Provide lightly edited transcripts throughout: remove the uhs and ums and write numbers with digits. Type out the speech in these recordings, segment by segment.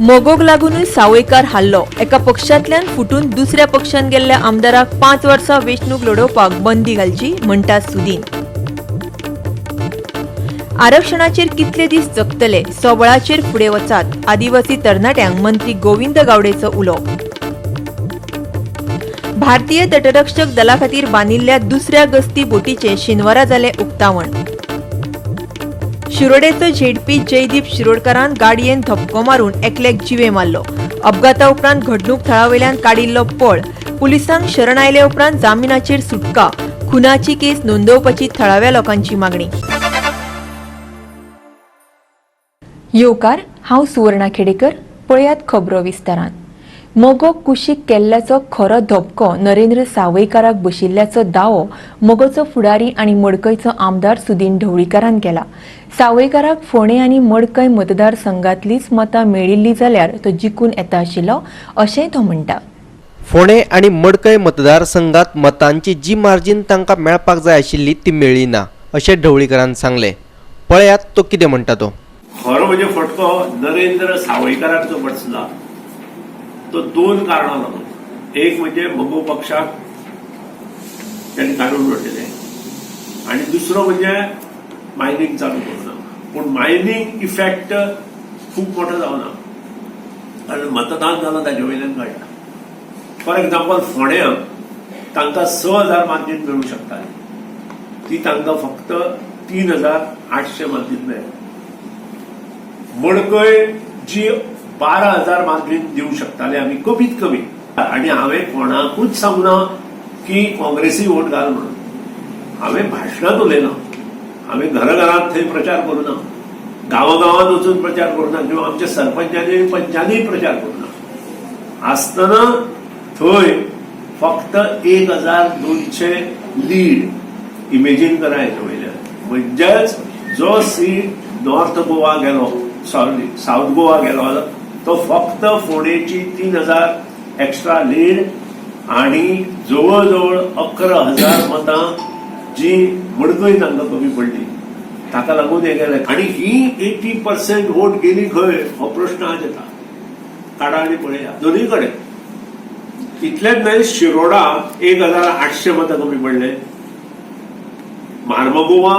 मगोक लागूनय सावयकार हारलो. एका पक्षांतल्यान फुटून दुसऱ्या पक्षांत गेल्ल्या आमदाराक 5 वर्सां वेंचणूक लडोवपाक बंदी घालची, म्हणटा सुदीन. आरक्षणाचेर कितले दीस जगतले? स्वबळाचेर फुडें वचात, आदिवासी तरणाट्यांक मंत्री गोविंद गावडेचो उलो. भारतीय तटरक्षक दला खातीर बांदिल्ल्या दुसऱ्या गस्ती बोटीचें शेनवारा जालें उक्तावण. शिरोडेचो झेडपी जयदीप शिरोडकारान गाडयेन धपको मारून एकल्याक जिवे मारलो. अपघाता उपरांत घडणूक थळावयल्यान काडिल्लो पळ. पुलिसांक शरण आयले उपरांत जामिनाचेर सुटका. खुनाची केस नोंदोवपाची थळाव्या लोकांची मागणी. येवकार, हांव सुवर्णा खेडेकर. पळयात खबरो विस्तारान. मगो कुशीक केल्ल्याचो खरो धपको नरेंद्र सावयकाराक बशिल्ल्याचो दावो मगोचो फुडारी आनी मडकयचो आमदार सुदीन ढवळीकारान केला. सावयकाराक फोंडें आनी मडकय मतदारसंघातलीच मतां मेळिल्ली जाल्यार तो जिखून येता आशिल्लो, अशेंय तो म्हणटा. फोंडें आनी मडकय मतदारसंघात मतांची जी मार्जीन तांकां मेळपाक जाय आशिल्ली ती मेळ्ळी ना, अशें ढवळीकरान सांगलें. पळयात तो कितें म्हणटा तो. खरो म्हणजे फटको नरेंद्र सावयकाराक जो बसला तो दोन कारणां लागून. एक म्हणजे मगो पक्षाक त्यांनी काडून उडयलें आनी दुसरो म्हणजे मायनिंग चालू करूना. पूण मायनिंग इफेक्ट खूब मोठो जावना, कारण मतदान जालां ताजे वयल्यान कळटा. फॉर एक्झाम्पल, फोंड्यां तांकां 6,000 मार्जीन मेळूं शकताली, ती तांकां फक्त 3,800 मार्जीन मेळ्ळें. मडकय जी 12,000 मार्जीन दिवं शकताले आमी कमीत कमी, आनी हांवें कोणाकूच सांगना की काँग्रेसी वोट घाल म्हणून. हांवें भाशणांत उलयलां, हांवें घराघरांत थंय प्रचार करूं ना, गांवागांवांत वचून प्रचार करूं ना किंवा आमच्या सरपंचांनी पंचांनी प्रचार करूं ना. आसतना थंय फक्त 1200 लीड. इमेजीन करा हेच्या वयल्यान, म्हणजेच जो सीट नॉर्थ गोवा गेलो, सॉरी, साऊथ गोवा गेलो, तो फक्त फोंडेची 3000 एक्स्ट्रा लीड आणि जवळ जवळ 11,000 मतां जी मडकय तांकां कमी पडली, ताका लागून हे गेले. आणि ही 80% वोट गेली खंय, हो प्रश्न आज येता. काडा आनी पळया दोनूय कडेन. इतलेंच न्हय, शिरोडा 1800 मतां कमी पडले, मार्मगोवा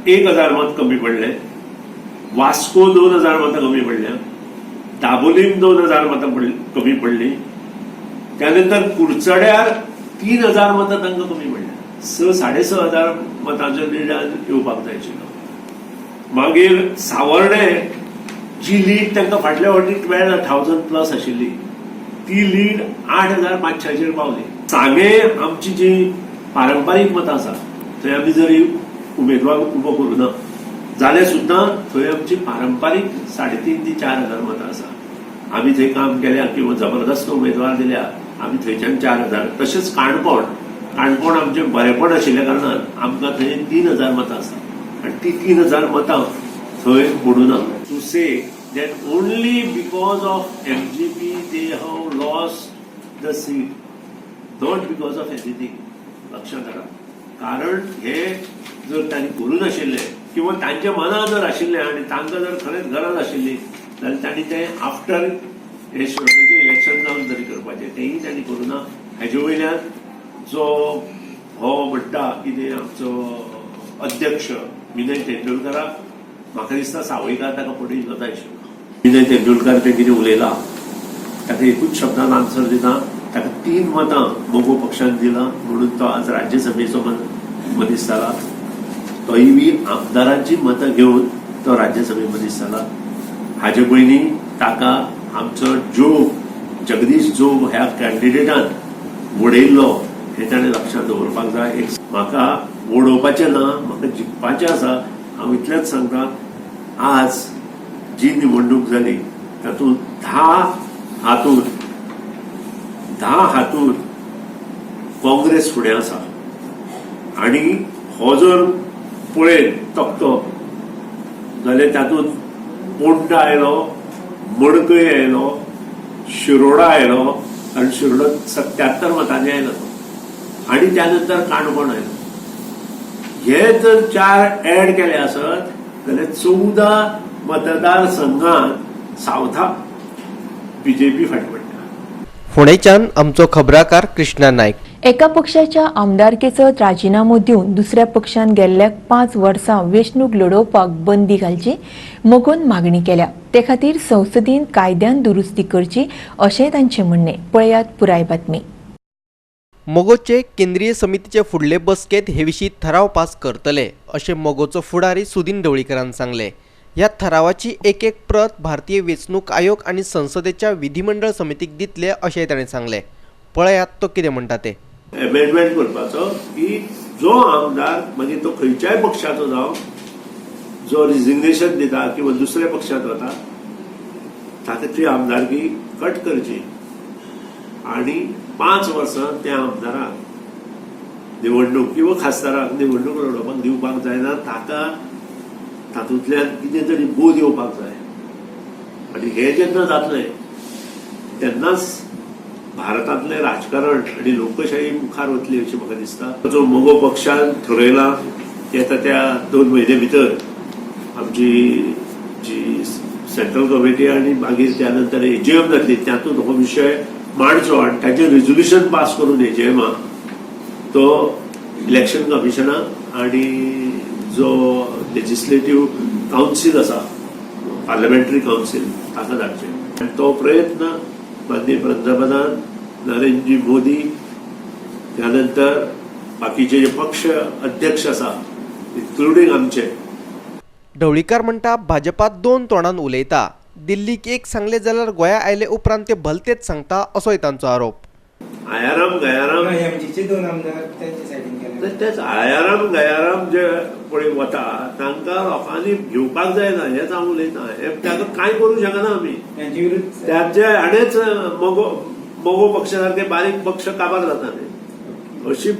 1000 मत कमी पडले, वास्को 2000 मतां कमी पडल्या, दाबोलीम 2000 मतां कमी पडली. त्यानंतर कुडचड्यार 3000 मतां तांकां कमी पडल्या. 6,500 मतांचो लिडान येवपाक जाय आशिल्लो. मागीर सावर्डे जी लीड तांकां फाटल्या फावटी 12,000 प्लस आशिल्ली, ती लीड 8500चेर पावली. सांगें आमची जी पारंपारीक मतां आसा, थंय आमी जरी उमेदवार उबो करूं ना जाल्यार सुद्दां थंय आमची पारंपारीक 3,500 ते 4,000 मतां आसा. आमी थंय काम केल्या किंवा जबरदस्त उमेदवार दिल्या आमी थंयच्यान 4000. तशेंच काणकोण. काणकोण आमचें बरेपण आशिल्ल्या कारणान आमकां थंय 3000 मतां आसा आनी ती 3000 मतां थंय मोडूना. To say that only because of MGP they have lost the seat, not because of anything. लक्षात हाडा, कारण हे जर तांणी करूं नाशिल्लें किंवा तांच्या मनात जर आशिल्लें आनी तांकां जर खरेंच गरज आशिल्ली जाल्यार तांणी तें आफ्टर हे शिरोडेचें इलेक्शन जावन तरी करपाचें. तेंय तांणी करूं ना. हेजे वयल्यान जो हो म्हणटा कितें आमचो अध्यक्ष विनय तेंडुलकाराक, म्हाका दिसता सावयकार ताका पडिल्लो जाय आशिल्लो. विनय तेंडुलकार तें कितें उलयला ताका एकूच शब्दान आन्सर दिता. ताका तीन मतां मगो पक्षान दिलां म्हणून तो आज राज्यसभेचो मनीस जाला. तोय बी आमदारांची मतां घेवन तो राज्यसभे मनीस जाला. हाजे पयलीं ताका आमचो जोग, जगदीश जोग ह्या कॅन्डिडेटान उडयल्लो, हें ताणें लक्षांत दवरपाक जाय. एक म्हाका उडोवपाचें ना, म्हाका जिखपाचें आसा. हांव इतलेंच सांगता, आज जी निवडणूक जाली तातूंत 10 हातूंत 10 हातूंत काँग्रेस फुडें आसा. आनी हो जर पळयत तकटो जाल्यार तातूंत पोंडा आयलो, मडकय आयलो, शिरोडा आयलो, कारण शिरोडा 77 मतांनी आयलो तो, आनी त्या नंतर काणकोण आयलो. हे जर चार ऍड केले आसत जाल्यार 14 मतदारसंघात सावथा बीजेपी फाटीं पडटा. फोंडेच्यान आमचो खबराकार कृष्णा नायक. एका पक्षाच्या आमदारकेचो राजिनामो दिवन दुसऱ्या पक्षान गेल्ल्या 5 वर्सां वेंचणूक लडोवपाक बंदी घालची मगोन मागणी केल्या. ते खातीर संसदेन कायद्यान दुरुस्ती करची अशें तांचें म्हणणें. पळयात पुराय बातमी. मगोचे केंद्रीय समितीचे फुडले बसकेंत हे विशीं थाराव पास करतले अशें मगोचो फुडारी सुदीन ढवळीकरान सांगलें. ह्या थारावाची एक एक प्रत भारतीय वेंचणूक आयोग आनी संसदेच्या विधिमंडळ समितीक दितले अशेंय ताणें सांगलें. पळयात तो कितें म्हणटा ते. एमेंडमेंट करपाचो की जो आमदार मागीर तो खंयच्याय पक्षाचो जावं, जो रिजिग्नेशन दिता किंवा दुसऱ्या पक्षांत वता ताका ती आमदारकी कट करची आनी 5 वर्सां त्या आमदाराक निवडणूक किंवा खासदाराक निवडणूक लडोवपाक दिवपाक जायना. ताका तातूंतल्यान कितें तरी बोध येवपाक जाय आनी हें जेन्ना जातलें तेन्नाच भारतांतलें राजकारण आनी लोकशाही मुखार वतली अशें म्हाका दिसता. जो मगो पक्षान ठरयला की आतां त्या 2 म्हयने भितर आमची जी सेंट्रल कमिटी आनी मागीर त्या नंतर एजीएम जातली तातूंत हो विशय मांडचो आनी ताचें रेजोल्युशन पास करून एजीएमाक तो इलेक्शन कमिशनाक आनी जो लेजिस्लेटीव कावन्सील आसा पार्लमेंटरी कावन्सील ताका धाडचें. आनी तो प्रयत्न माननीय पंतप्रधान नरेंद्र मोदी, त्यानंतर बाकीचे जे पक्ष अध्यक्ष आसा इन्क्लुडींग आमचे. ढवळीकार म्हणटा भाजपा 2 तोंडान उलयता. दिल्लीक एक सांगले जाल्यार गोंया आयले उपरांत ते भलतेच सांगता असोय तांचो आरोप. आयाराम गयाराम एमजीचे 2 आमदार त्यांच्या सायडीन गेले. तेच आयाराम गयाराम जे पळय वता तांकां लोकांनी घेवपाक जायना हेंच हांव उलयता. हें ताका कांय करूंक शकना आमी. त्यांचे विरुद्ध त्याचे हाणेच मगो मगो पक्षा सारखे बारीक पक्ष काबार जाताले. अशी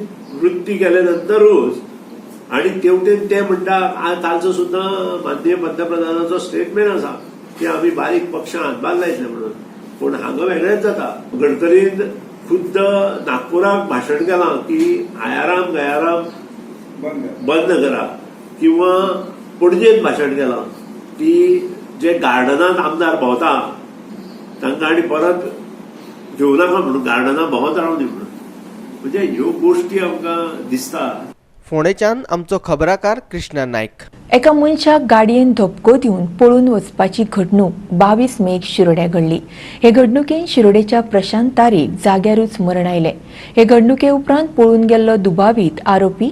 वृत्ती केले नंतरूच आनी तेवटेन ते म्हणटा तांचो सुद्दां माननीय पंतप्रधानाचो स्टेटमेंट आसा की आमी बारीक पक्षां हातभार लायतले म्हणून, पूण हांगा वेगळेंच जाता. गडकरीन खुद्द नागपुराक भाशण केलां की आयाराम गयाराम बंद करा, किंवा पणजेन भाशण केलां की जे गार्डनांत आमदार भोंवता तांकां आनी परत घेवं नाका म्हणून, गार्डनां भोंवत रावनी म्हणून. म्हणजे ह्यो गोश्टी आमकां दिसता. फोंडेच्यान आमचो खबराकार कृष्णा नायक. एका मनशाक गाडयेन धपको दिवन पळून वचपाची घडणूक 22 मेक शिरोड्या घडली. हे घडणुकेन शिरोडेच्या प्रशांत तारीक जाग्यारूच मरण आयलें. हे घडणुके उपरांत पळून गेल्लो दुबावीत आरोपी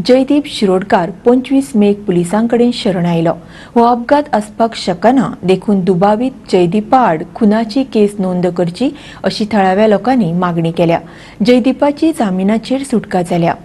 जयदीप शिरोडकार 25 मेक पुलिसां कडेन शरण आयलो. हो अपघात आसपाक शकना देखून दुबावीत जयदीपा आड खुनाची केस नोंद करची अशी थळाव्या लोकांनी मागणी केल्या. जयदीपाची जामिनाचेर सुटका जाल्या.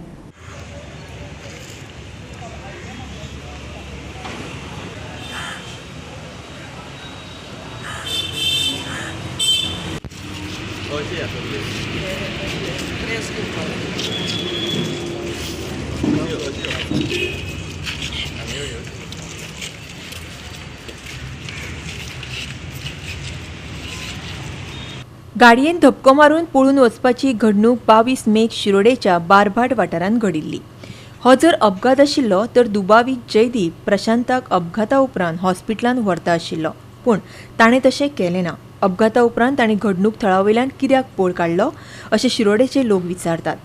गाडयेन धपको मारून पळून वचपाची घडणूक 22 मेक शिरोडेच्या बारभाट वाठारांत घडिल्ली. हो जर अपघात आशिल्लो तर दुबावीत जयदीप प्रशांताक अपघाता उपरांत हॉस्पिटलांत व्हरता आशिल्लो, पूण ताणें तशें केलें ना. अपघाता उपरांत ताणें घडणूक थळा वयल्यान कित्याक पळ काडलो अशें शिरोडेचे लोक विचारतात.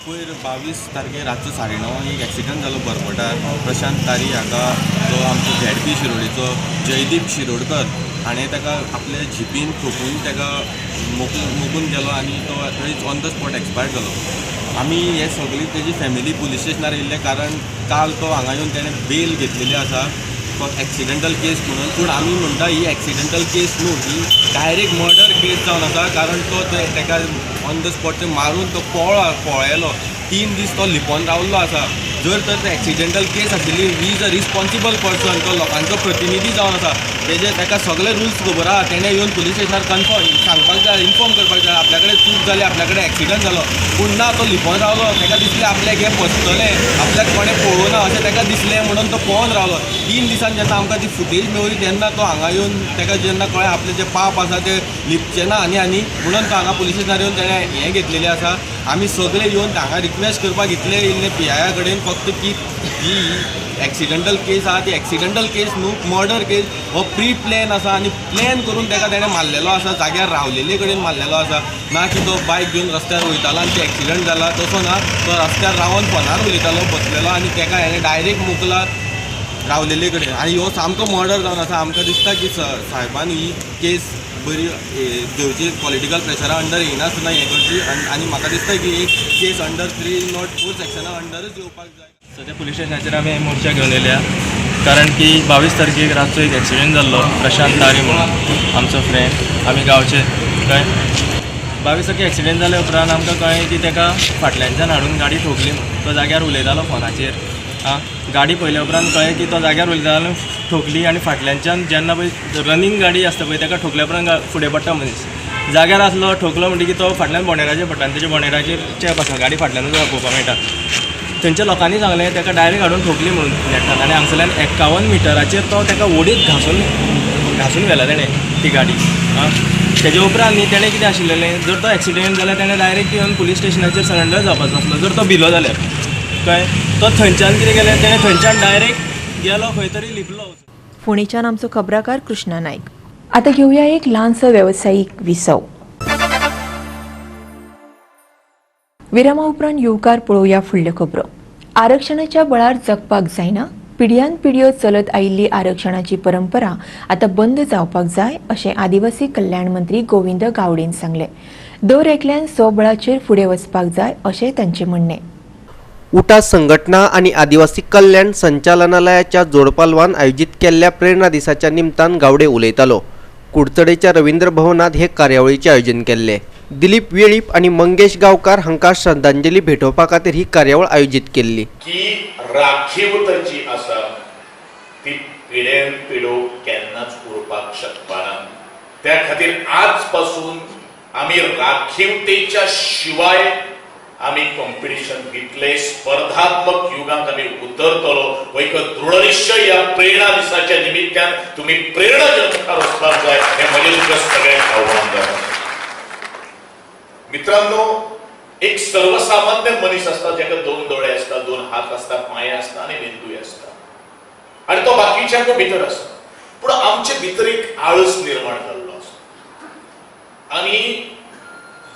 पयर 22 तारखेर रातचो 9:30 एक एक्सिडंट जालो बरबटार. प्रशांत तारी हाका जो आमचो झेडपी शिरोडेचो जयदीप शिरोडकर हाणें ताका आपले जिपीन ठोकून ताका मोकून गेलो आनी तो थंयच ऑन the spot expire जालो. आमी हे सगळी तेजी फॅमिली पुलीस स्टेशनार येयल्ले कारण काल तो हांगा येवन तेणें बेल घेतलेली आसा फॉर एक्सिडेंटल केस म्हणून. पूण आमी म्हणटा ही एक्सिडेंटल केस न्हू, ही डायरेक्ट मर्डर केस जावन आसा. कारण तो ताका ऑन the spot मारून तो पळयलो. 3 दीस तो लिपोन रावल्लो आसा. जर तर ते एक्सिडेंटल केस आशिल्ली, he is a responsible person, तो लोकांचो प्रतिनिधी जावन आसा, तेजे ताका सगळे रुल्स खबर आहा. तेणें येवन पुलीस स्टेशनार कन्फर्म सांगपाक जाय, इन्फॉर्म करपाक जाय आपल्या कडेन चूक जाली, आपल्या कडेन एक्सिडंट जालो. पूण ना, तो लिपोन रावलो. ताका दिसलें आपल्याक हें फसतलें, आपल्याक कोणें पळोवना अशें ताका दिसलें म्हणून तो पळोवन रावलो. 3 दिसान जेन्ना आमकां ती फुटेज मेवली तेन्ना तो हांगा येवन ताका जेन्ना कळ्ळें आपलें जें पाप आसा तें लिपचें ना आनी आनी म्हणून तो हांगा पुलीस स्टेशनार येवन तेणें हें घेतलेलें आसा. आमी सगळे येवन हांगा रिक्वेस्ट करपाक इतले येयल्ले पी आया कडेन फक्त की ही एक्सिडंटल केस आहा ती एक्सिडंटल केस न्हू, मर्डर केस. हो प्री प्लॅन आसा आनी प्लॅन करून ताका तेणें मारलेलो आसा, जाग्यार रावलेले कडेन मारलेलो आसा. ना की तो बायक घेवन रस्त्यार वयतालो आनी ते एक्सिडंट जाला तसो ना, तो रस्त्यार रावन फोनार उलयतालो बसलेलो आनी ताका हेणें डायरेक्ट मोखला रावलेले कडेन. आनी हो सामको मर्डर जावन आसा. आमकां दिसता की साहेबान ही केस बरी घेवची, पॉलिटिकल प्रेशरा अंडर येयनासतना हें करची. आनी म्हाका दिसता की एक केस अंडर 304 सेक्शना अंडरच येवपाक जाय. सद्या पुलीस स्टेशनाचेर आमी मोर्चा घेवन येयल्या कारण की 22 तारखेक रातचो एक एक्सिडंट जाल्लो, प्रशांत तारी म्हणून आमचो फ्रेंड, आमी गांवचे. कळ्ळें, 22 तारखेक एक्सिडंट जाल्या उपरांत आमकां कळ्ळें की ताका फाटल्यानच्यान हाडून गाडी ठोकली म्हणून. तो जाग्यार उलयतालो फोनाचेर. आं, गाडी पळयल्या उपरांत कळ्ळें की तो जाग्यार उलयतालो, ठोकली आनी फाटल्यानच्यान जेन्ना पळय रनींग गाडी आसता पळय ताका ठोकल्या उपरांत फुडें पडटा मनीस. जाग्यार आसलो, ठोकलो म्हणटकीर तो फाटल्यान बोनेराचेर पडटा आनी तेच्या बोनेराचेर चेप आसा, गाडी फाटल्यानूच पळोवपाक मेळटा. थंयच्या लोकांनी सांगलें ताका डायरेक्ट हाडून ठोकली म्हणून नेटान आनी हांगसरल्यान 51 मिटराचेर तो ताका ओडीत घासून घासून व्हेला तेणें ती गाडी. आं, तेजे उपरांत न्ही तेणें कितें आशिल्लें, जर तो एक्सिडेंट जाल्यार तेणें डायरेक्ट येवन पुलीस स्टेशनाचेर सरेंडर जावपाचो आसलो जर तो भिलो जाल्यार. कळ्ळें, तो थंयच्यान कितें केलें तेणें थंयच्यान डायरेक्ट गेलो खंय तरी लिपलो. फोंडेच्यान आमचो खबराकार कृष्णा नायक. आता घेऊया एक ल्हानसो वेवसायीक विसव. विरामा उपरांत येवकार पळोवया फुडल्यो खबरो. आरक्षणाच्या बळार जगपाक जायना, पिढ्यान पिढ्यो चलत आयिल्ली आरक्षणाची परंपरा आतां बंद जावपाक जाय अशें आदिवासी कल्याण मंत्री गोविंद गावडेन सांगलें. दर एकल्यान स्वबळाचेर फुडें वचपाक जाय अशें तांचें म्हणणें. उटा संघटना आनी आदिवासी कल्याण संचालनालयाच्या जोडपालवान आयोजीत केल्ल्या प्रेरणा दिसाच्या निमतान गावडे उलयतालो. कुडचडेच्या रवींद्र भवनात हे कार्यावळीचें आयोजन केल्लें. दिलीप वेळीप आनी मंगेश गांवकार हांकां श्रद्धांजली भेटोवपा खातीर ही कार्यावळ आयोजीत केल्ली. की राखीवता जी आसा ती पिढ्यान पिढो केन्नाच उरपाक शकपाना. त्या खातीर आज पासून आमी राखीवतेच्या शिवाय आमी कॉम्पिटिशन दितले, स्पर्धात्मक युगांत आमी उतरतलो हो एक दृढनिश्चय ह्या प्रेरणा दिसाच्या निमित्तान तुमी प्रेरणा घेवन मुखार वचपाक जाय हें म्हजें तुमकां सगळ्यांक आव्हान जाता. मित्रांनो, एक सर्वसामान्य मनीस आसता जाका 2 दोळे आसता, 2 हात आसता, पांय आसता आनी मेंदूय आसता आनी तो बाकीच्यांक भितर आसता. पूण आमचे भितर एक आळस निर्माण जाल्लो आसता आनी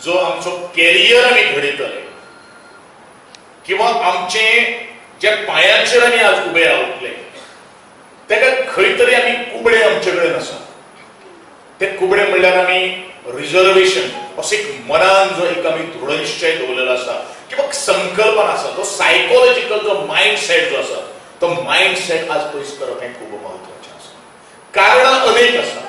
जो आमचो कॅरियर आमी घडयतले किंवा आमचे जे पांयांचेर आमी आज उबे रावतले ताका खंय तरी आमी कुबडे आमचे कडेन आसा. ते कुबडे म्हणल्यार आमी रिजर्वेशन असो एक मनान जो एक आमी दृढनिश्चय दवरलेलो आसा किंवा संकल्पना आसा, तो सायकोलॉजिकल जो मायंड सेट जो आसा तो मायंड सेट आज पयस करप हें खूब म्हत्वाचें आसा. कारणां अनेक आसा.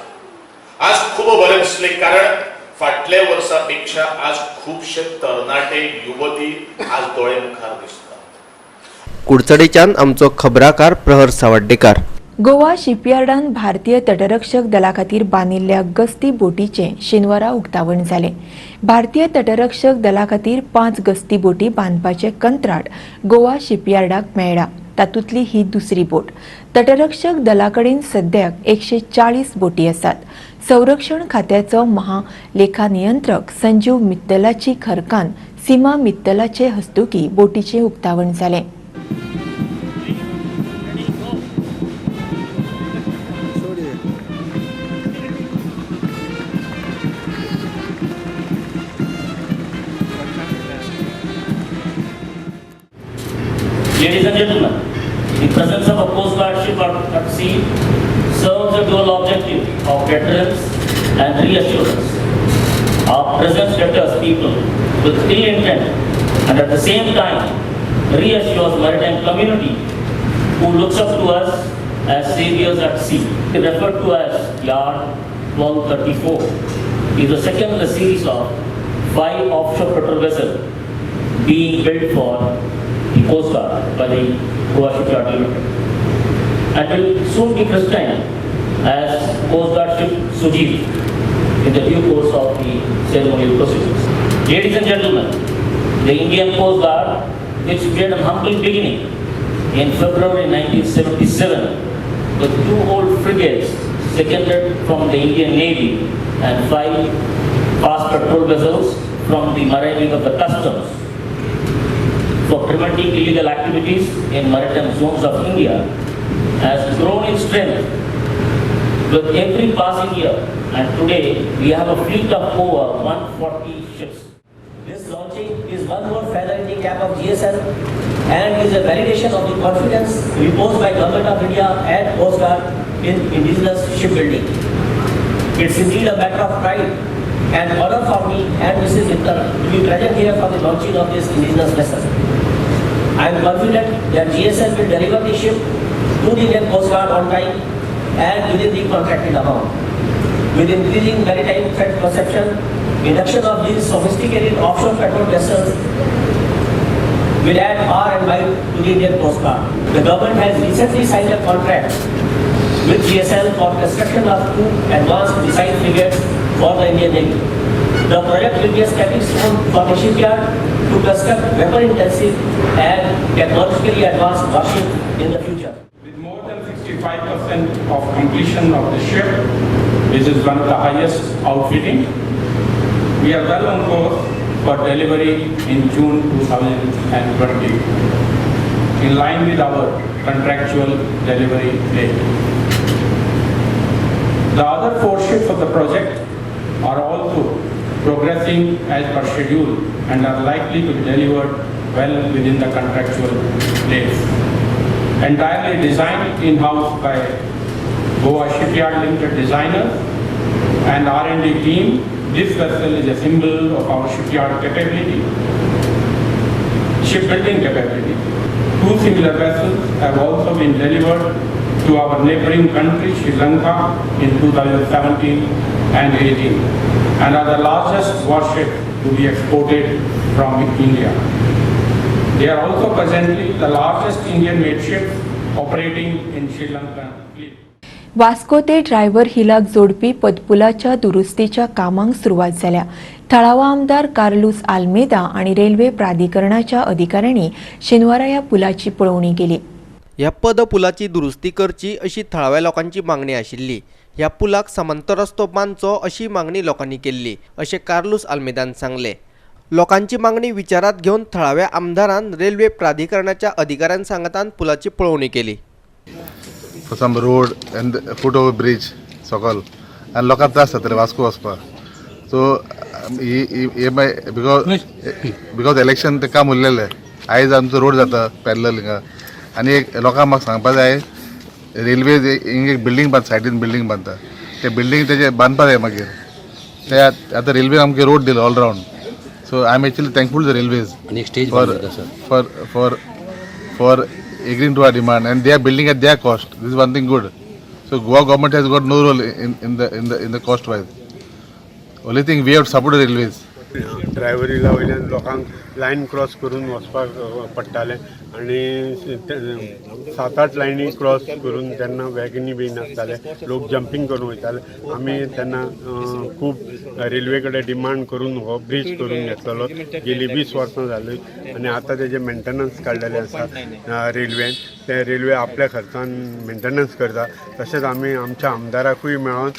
आज खूब बरें दिसलें कारण फाटल्या वर्सा पेक्षा आज खुबशे तरणाटे युवती आज दोळे मुखार दिसतात. कुडचडेच्यान आमचो खबराकार प्रहर सावड्डेकार. गोवा शिपयार्डान भारतीय तटरक्षक दला खातीर बांदिल्ल्या गस्ती बोटीचें शेनवारा उक्तावण जालें. भारतीय तटरक्षक दला खातीर 5 गस्ती बोटी बांदपाचें कंत्राट गोवा शिपयार्डाक मेळ्ळां. तातूंतली ही दुसरी बोट. तटरक्षक दला कडेन सद्याक 140 बोटी आसात. संरक्षण खात्याचो महालेखा नियंत्रक संजीव मित्तलाची घरकान्न सीमा मित्तलाचे हस्तुकी बोटीचें उक्तावण जालें. Ladies and gentlemen, the presence of a Coast Guard ship at sea serves a dual objective of deterrence and reassurance. Our presence deters people with ill intent and at the same time reassures maritime community who looks up to us as saviors at sea. Referred to as Yard 1234, is the second in the series of 5 offshore patrol vessels being built for the Coast Guard by the Goa Shipyard Limited, and will soon be christened as Coast Guard Ship Sujit in the due course of the ceremonial proceedings. Ladies and gentlemen, the Indian Coast Guard, which made a humble beginning in February 1977 with 2 old frigates seconded from the Indian Navy and 5 fast patrol vessels from the Marine Wing of the Customs, for preventing illegal activities in maritime zones of India has grown in strength with every passing year, and today we have a fleet of over 140 ships. This launching is one more feather in the cap of GSL and is a validation of the confidence reposed by Government of India and Coast Guard in indigenous shipbuilding. It's indeed a matter of pride and honor for me and Mrs. Mittal to be present here for the launching of this indigenous vessel. I am confident that GSL will deliver the ship to the Indian Coast Guard on time and within the contracted amount. With increasing maritime threat perception, induction of these sophisticated offshore patrol vessels will add power and might to the Indian Coast Guard. The government has recently signed a contract with GSL for construction of 2 advanced missile frigates for the Indian Navy. The project will be a stepping stone for the shipyard to construct weapon-intensive and technologically advanced warships in the future. With more than 65% of completion of the ship, which is one of the highest outfitting, we are well on course for delivery in June 2020, in line with our contractual delivery date. The other 4 ships of the project are also progressing as per schedule and are likely to be delivered well within the contractual dates. Entirely designed in-house by Goa Shipyard Limited designers and R&D team, this vessel is a symbol of our shipyard capability, shipbuilding capability. 2 similar vessels have also been delivered to our neighboring country, Sri Lanka, in 2017 and 18, and are the largest warship to be exported from India. They are also presently the largest Indian-made ships operating in Sri Lankan fleet. Vasco ते driver हिलाक जोडपी पदपुलाच्या दुरुस्तीच्या कामांक सुरवात जाल्या. थळावो आमदार कार्लूस आल्मेदा आनी railway प्राधिकरणाच्या अधिकाऱ्यांनी शेनवारा ह्या पुलाची पळोवणी केली. ह्या पदपुलाची दुरुस्ती करची अशी थळाव्या लोकांची मागणी आशिल्ली. ह्या पुलाक समांतर रस्तो बांदचो अशी मागणी लोकांनी केल्ली अशें कार्लूस आल्मेदान सांगलें. लोकांची मागणी विचारात घेवन थळाव्या आमदारान रेल्वे प्राधिकरणाच्या अधिकाऱ्यां सांगातान पुलाची पळोवणी केली. For some road and foot over bridge सकल आनी लोकांक त्रास जातले वास्को वचपाक. सो हे because election ते काम उरलेलें. आयज आमचो रोड जाता पॅरलल हिंगा. आनी एक लोकांक म्हाका सांगपा जाय, रेल्वे हिंग एक बिल्डींग बांद, सायडीन बिल्डींग बांदता, ते बिल्डींग तेजे बांदपा जाय. मागीर ते आतां रेल्वेन आमकां रोड दिलो all round, so I am actually thankful the railways for agreeing to our demand, and they are building at their cost. This is one thing good. So Goa government has got no role in the cost wise. Only thing, we have to support the railways. Driver हिला वयल्यान लोकांक line cross करून वचपाक पडटालें आनी सात आठ लायनी क्रॉस करून तेन्ना वॅगनी बीन आसताले, लोक जंपींग करून वयताले. आमी तेन्ना खूब रेल्वे कडेन डिमांड करून हो ब्रीज करून घेतलेलो. गेली 20 वर्सां जाली आनी आतां तेजें मेंटेनन्स काडलेलें आसा रेल्वेन. ते रेल्वे आपल्या खर्चान मेंटेनन्स करता. तशेंच आमी आमच्या आमदाराकूय मेळोन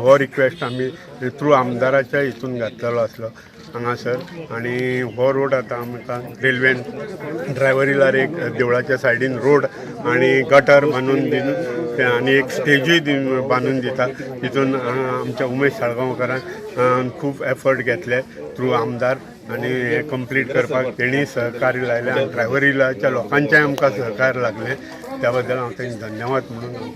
हो रिक्वेस्ट आमी थ्रू आमदाराच्या हितून घातलेलो आसलो हांगासर. आनी हो रोड आतां आमकां रेल्वेन ड्रायवर हिलार एक देवळाच्या सायडीन रोड आनी गटर बांदून दिवन आनी एक स्टेजूय बांदून दिता. तितून आमच्या उमेश साळगांवकारान खूब एफर्ट घेतले थ्रू आमदार आनी हें कंप्लीट करपाक तेणी सहकार्य लायलें आनी ड्रायवर हिलाच्या लोकांचें आमकां सहकार्य लागलें. त्या बद्दल हांव तांकां धन्यवाद म्हणून.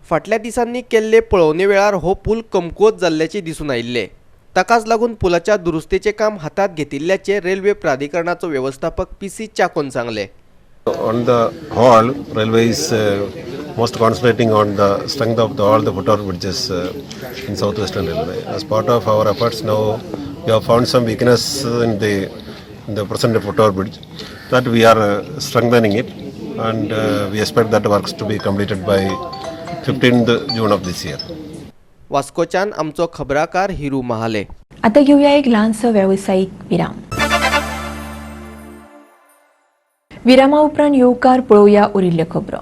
फाटल्या दिसांनी केल्ले पळोवणे वेळार हो पूल कमकुवत जाल्ल्याचें दिसून आयिल्लें. ताकाच लागून पुलाच्या दुरुस्तेचें काम हातांत घेतिल्ल्याचें रेल्वे प्राधिकरणाचो वेवस्थापक पी सी चाकोन सांगलें. On the whole, railway is most concentrating on the strength of all the foot over bridges in Southwestern Railway. As part of our efforts now, we have found some weakness in the present foot over bridge, that we are strengthening it, and we expect that works to be completed by 15th June of this year. वास्कोच्यान आमचो खबराकार हिरू महाले. आता घेऊया एक ल्हानसो वेवसायीक विराम. विरामा उपरांत येवकार. पळोवया उरिल्ल्यो खबरो.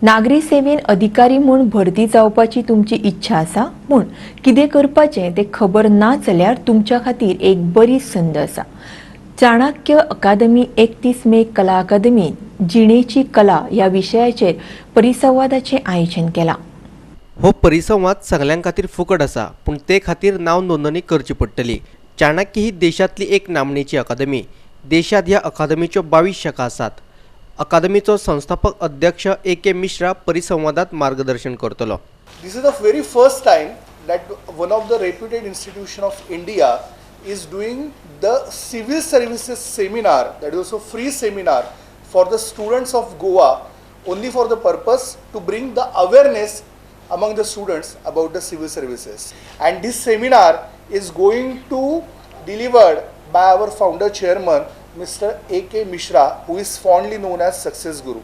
नागरी सेवेन अधिकारी म्हूण भरती जावपाची तुमची इच्छा आसा, पूण कितें करपाचें तें खबर ना जाल्यार तुमच्या खातीर एक बरी संद आसा. चाणक्य अकादमी 31 मे कला अकादमीत जिणेची कला ह्या विशयाचेर परिसंवादाचें आयोजन केलां. हो परिसंवाद सगल्यां खातीर फुकट आसा, पूण ते खातीर नांव नोंदणी करची पडटली. चाणक्य ही देशांतली एक नामनेची अकादमी. देशांत ह्या अकादमीच्यो 22 शाखा आसात. अकादमीचो संस्थापक अध्यक्ष ए.के. मिश्रा परिसंवादात मार्गदर्शन करतलो. This is the very first time that one of the reputed institution of India is doing the civil services seminar, that is also free seminar for the students of Goa, only for the purpose to bring the awareness among the students about the civil services. And this seminar is going to delivered by our founder chairman Mr. A.K. Mishra, who is fondly known as Success Guru.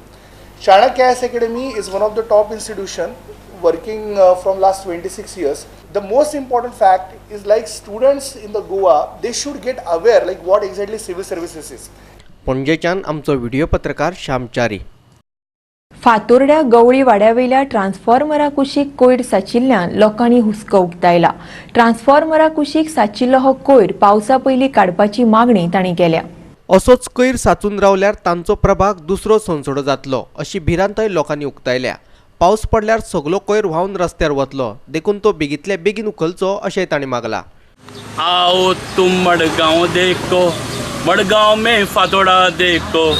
Chanakya IAS Academy is one of the top institution working from last 26 years. The most important fact is like students in the Goa, they should get aware like what exactly civil services is. पणजेच्यान आमचो video पत्रकार श्यामचारी. फातोर्ड्या गवळी वाड्यावेल्या ट्रान्सफॉर्मरा कुशीक कोयर साचिल्ल्यान लोकांनी हुस्को उक्तायला. ट्रान्सफॉर्मरा कुशीक साचिल्लो हो कोयर पावसा पयलीं काडपाची मागणी तांणी केल्या. असोच कोयर साचून रावल्यार तांचो प्रभाग दुसरो सोनसडो जातलो अशी भिरांतय लोकांनी उक्तायल्या. पावस पडल्यार सगलो कोयर व्हांवन रस्त्यार वतलो, देखून तो बेगीतले बेगीन उखलचो अशें तांणी मागला. आओ तुम मडगांव देखो, मडगांव में फातोडा देखो,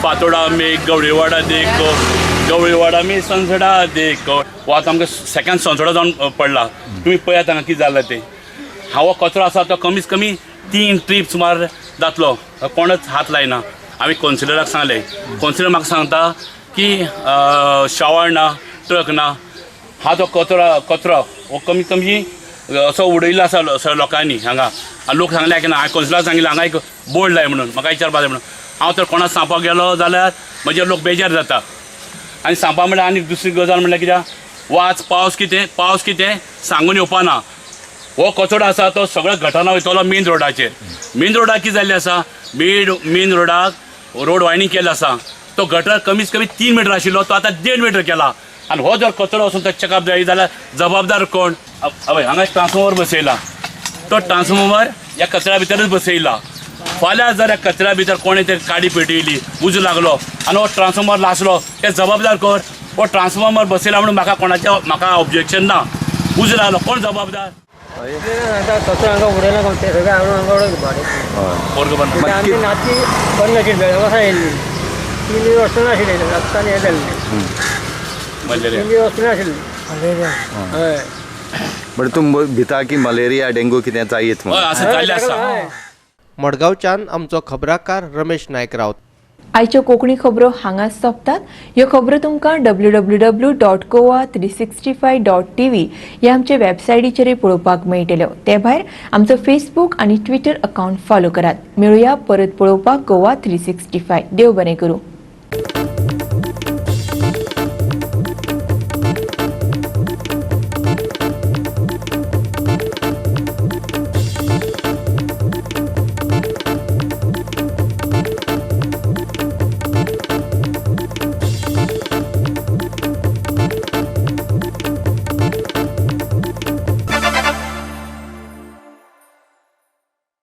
फातोडा में गवळीवाडा देखो, गवळीवाडा में संसडा देखो. हो आतां आमकां सेकंड संसडो जावन पडला. तुमी पळयात हांगा कितें जालां तें. हो कचरो आसा तो कमीत कमी 3 ट्रीप सुमार जातलो. कोणच हात लायना. आमी कौन्सिलराक सांगलें, कौन्सिलर म्हाका सांगता की शॉवर ना, ट्रक ना. हा तो कचरो हो कमीत कमी असो उडयल्लो आसा सगळ्या लोकांनी हांगा. लोक सांगले की ना, हांवें कौन्सिलराक सांगिल्लें हांगा एक बोर्ड लाय म्हणून, म्हाका विचारपा जाय म्हणून. हांव तर कोणाक सांगपाक गेलो जाल्यार म्हजेर लोक बेजार जाता. आनी सांगपा म्हणल्यार आनी दुसरी गजाल म्हणल्यार कित्याक वाज पावस कितें सांगून येवपा ना. हो कचरो आसा तो सगळ्या गटारां वयतलो मेन रोडाचेर. मेन रोडाक कितें जाल्लें आसा, मेन रोडाक रोड वायनींग केल्लो आसा. तो गटर कमीत कमी 3 मिटर आशिल्लो तो आतां 1.5 मिटर केला. आनी हो जर कचरो वचून तो चेकअप जाय जाल्यार जबाबदार कोण? हय, हांगा ट्रान्सफॉर्मर बसयला, तो ट्रान्सफॉर्मर ह्या कचऱ्या भितरच बसयला. फाल्यां जर ह्या कचऱ्या भितर कोणें ते काडी पेटयली, उजो लागलो आनी हो ट्रान्सफॉर्मर लासलो, ते जबाबदार कोण? हो ट्रान्सफॉर्मर बसयला म्हणून म्हाका कोणाचें म्हाका ऑब्जेक्शन ना. उजो लागलो, कोण जबाबदार? कचरो हांगा उडयना, ते सगळें हाडून हांगा उडयता. आमची नाती बंद आशिल्ली, बेळगांव येयल्ली, 3 दीस वचून नाशिल्ले, रस्त्यान हें जाल्लें, 3 दीस वचून नाशिल्ली. हय, बट तूं भिता की मलेरिया डेंगू कितें जायत म्हणून. मडगांवच्यान आमचो खबराकार रमेश नायक रावत. आयच्यो कोंकणी खबरो हांगाच सोंपतात. ह्यो खबरो तुमकां www.goa365.tv ह्या आमचे वेबसायटीचेरय पळोवपाक मेळटल्यो. ते भायर आमचो फेसबूक आनी ट्विटर अकावंट फॉलो करात. मेळुया परत पळोवपाक गोवा 365. देव बरें करूं.